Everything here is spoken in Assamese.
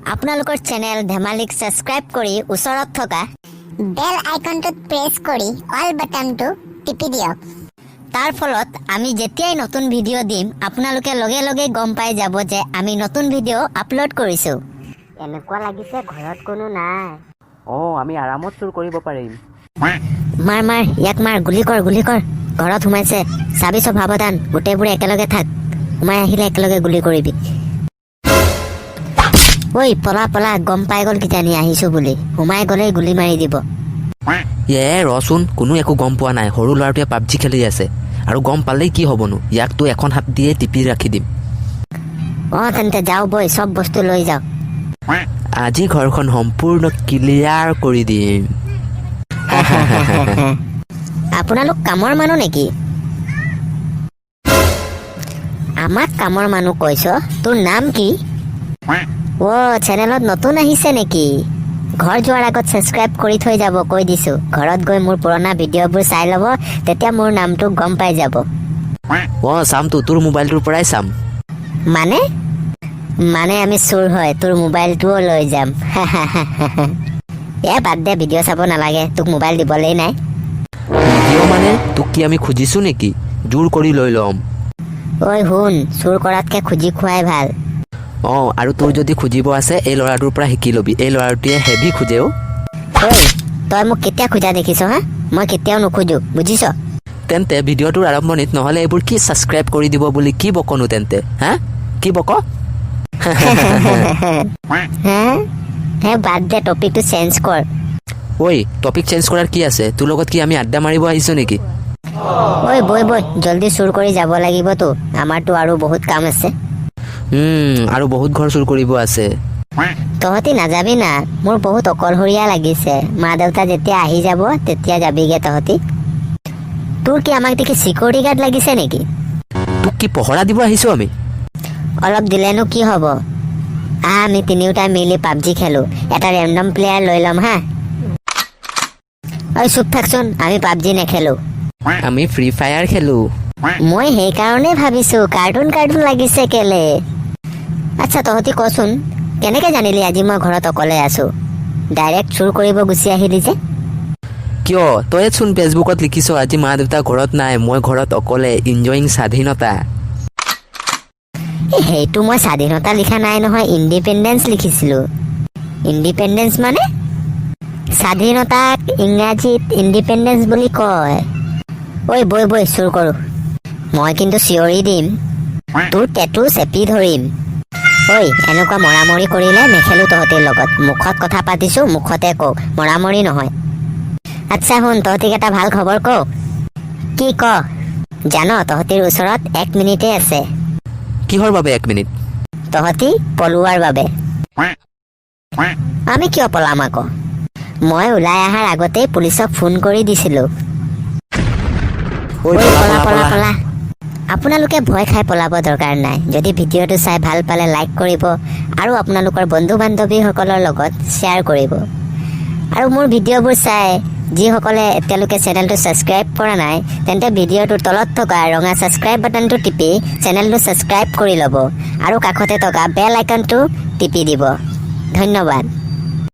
আপোনালোকৰ চেনেল ধেমালিক ছাবস্ক্ৰাইব কৰি ওচৰত থকা বেল আইকনটোত প্ৰেছ কৰি অল বাটনটো টিপি দিয়ক। তাৰ ফলত আমি যেতিয়াই নতুন ভিডিঅ' দিম, আপোনালোকে লগে লগে গম পাই যাব যে আমি নতুন ভিডিঅ' আপলোড কৰিছোঁ। এনেকুৱা লাগিছে ঘৰত কোনো নাই। অঁ, আমি আৰামত চুৰ কৰিব পাৰিম। মাৰ মাৰ, ইয়াক মাৰ, গুলি কৰ, গুলি কৰ। ঘৰত সোমাইছে, চাবি চব। সাৱধান, গোটেইবোৰে একেলগে থাক। সোমাই আহিলে একেলগে গুলি কৰিবি। ঐ, পলা পলা, গম পাই গ'ল কিজানি আহিছো বুলি। সোমাই গ'লেই গুলি মাৰি দিব। এ ৰচোন, কোনো একো গম পোৱা নাই। সৰু ল'ৰাটোৱে পাবজি খেলি আছে আৰু গম পালেই কি হ'বনো? ইয়াকতো এখন হাত দিয়ে টিপি ৰাখি দিম। অ, তেন্তে যাওঁ বৈ, চব বস্তু লৈ যাওঁ। আজি ঘৰখন সম্পূৰ্ণ ক্লিয়াৰ কৰি দিম। আপোনালোক কামৰ মানুহ নেকি? আমাক কামৰ মানুহ কৈছ? তোৰ নাম কি? অ, চেনেলত নতুন আহিছে নেকি? ঘৰ যোৱাৰ আগত ছাবস্ক্ৰাইব কৰি থৈ যাব, কৈ দিছো। ঘৰত গৈ মোৰ পুৰণা ভিডিঅ'বোৰ চাই ল'ব, তেতিয়া মোৰ নামটো গম পাই যাব। অঁ, চামতো, তোৰ মোবাইলটোৰ পৰাই চাম। মানে মানে আমি চোৰ হয়, তোৰ মোবাইলটোও লৈ যাম। এ বাদ দে, ভিডিঅ' চাব নালাগে, তোক মোবাইল দিবলেই নাই। ভিডিঅ' মানে তোক কি আমি খুজিছো নেকি? জোৰ কৰি লৈ ল'ম। ঐ শুন, চোৰ কৰাতকে খুজি খোৱাই ভাল। অঁ, আৰু তোৰ যদি খুজিব আছে, এই ল'ৰাটোৰ পৰা শিকি ল'বি। এই ল'ৰাটোৱে হেভি খোজে অ'। ঐ, তই মোক কেতিয়া খোজা দেখিছ হা? মই কেতিয়াও নোখোজো, বুজিছ? তেন্তে ভিডিঅ'টোৰ আৰম্ভণিত নহ'লে এইবোৰ কি ছাবস্ক্ৰাইব কৰি দিব বুলি কি বকনো তেন্তে? হা, কি বক? হে হে, বাদ দে, টপিকটো চেঞ্জ কৰ। ঐ, টপিক চেঞ্জ কৰাৰ কি আছে? তোৰ লগত কি আমি আড্ডা মাৰিব আহিছো নেকি? ঐ বৈ বৈ, জল্দি চুৰ কৰি যাব লাগিবতো, আমাৰতো আৰু বহুত কাম আছে। আৰু বহুত ঘৰ চুৰ কৰিব আছে। তহঁতি নাযাবি না, মোৰ বহুত অকলশৰীয়া লাগিছে। মা দেউতা যেতিয়া আহি যাব, তেতিয়া যাবিগে তহঁতি। তোৰ কি আমাক দেখি চিকিউৰিটি গাৰ্ড লাগিছে নেকি? তোক কি পহৰা দিব আহিছো আমি? অলপ দিলেনো কি হ'ব? আহ, আমি তিনিওটা মিলি পাবজি খেলো। এটা ৰেণ্ডম প্লেয়াৰ লৈ ল'ম হা। ঐ, চুপ থাকচোন, আমি পাবজি নেখেলো। আমি ফ্ৰী ফায়াৰ খেলো। মই সেইকাৰণেই ভাবিছো কাৰ্টুন কাৰ্টুন লাগিছে কেলে। আচ্ছা, তহঁতি কচোন, কেনেকে জানিলি আজি মই ঘৰত অকলে আছো? ডাইৰেক্ট চুৰ কৰিব গুচি আহিলি যে? কিয়, তয়ে চোন ফেচবুকত লিখিছ, আজি মা দেউতা ঘৰত নাই, মই ঘৰত অকলে ইনজয়িং স্বাধীনতা। এই, সেইটো মই স্বাধীনতা লিখা নাই নহয়, ইণ্ডিপেণ্ডেন্স লিখিছিলো। ইণ্ডিপেণ্ডেন্স মানে স্বাধীনতাক ইংৰাজীত ইণ্ডিপেণ্ডেন্স বুলি কয়। ঐ বৈ বৈ, চুৰ কৰোঁ। মই কিন্তু চিঞৰি দিম, তোৰ টেটু চেপি ধৰিম। ঐ, এনেকুৱা মৰামৰি কৰিলে নেখেলো তহঁতিৰ লগত। মুখত কথা পাতিছো, মুখতে কওঁ, মৰামৰি নহয়। আচ্ছা শুন, তহঁতিক এটা ভাল খবৰ কওঁ। কি ক? জান, তহঁতিৰ ওচৰত এক মিনিটেই আছে। কিহৰ বাবে এক মিনিট? তহঁতি পলোৱাৰ বাবে। আমি কিয় পলাম আকৌ? মই ওলাই অহাৰ আগতেই পুলিচক ফোন কৰি দিছিলো। ঐ, ঐ, পলা। পলা। পলা। পলা। পলা। পলা। আপোনালোকে ভয় খাই পলাব দৰকাৰ নাই। যদি ভিডিঅ'টো চাই ভাল পালে লাইক কৰিব আৰু আপোনালোকৰ বন্ধু বান্ধৱীসকলৰ লগত শ্বেয়াৰ কৰিব। আৰু মোৰ ভিডিঅ'বোৰ চাই যিসকলে এতিয়ালৈকে চেনেলটো ছাবস্ক্ৰাইব কৰা নাই, তেন্তে ভিডিঅ'টোৰ তলত থকা ৰঙা ছাবস্ক্ৰাইব বাটনটো টিপি চেনেলটো ছাবস্ক্ৰাইব কৰি ল'ব আৰু কাষতে থকা বেল আইকনটো টিপি দিব। ধন্যবাদ।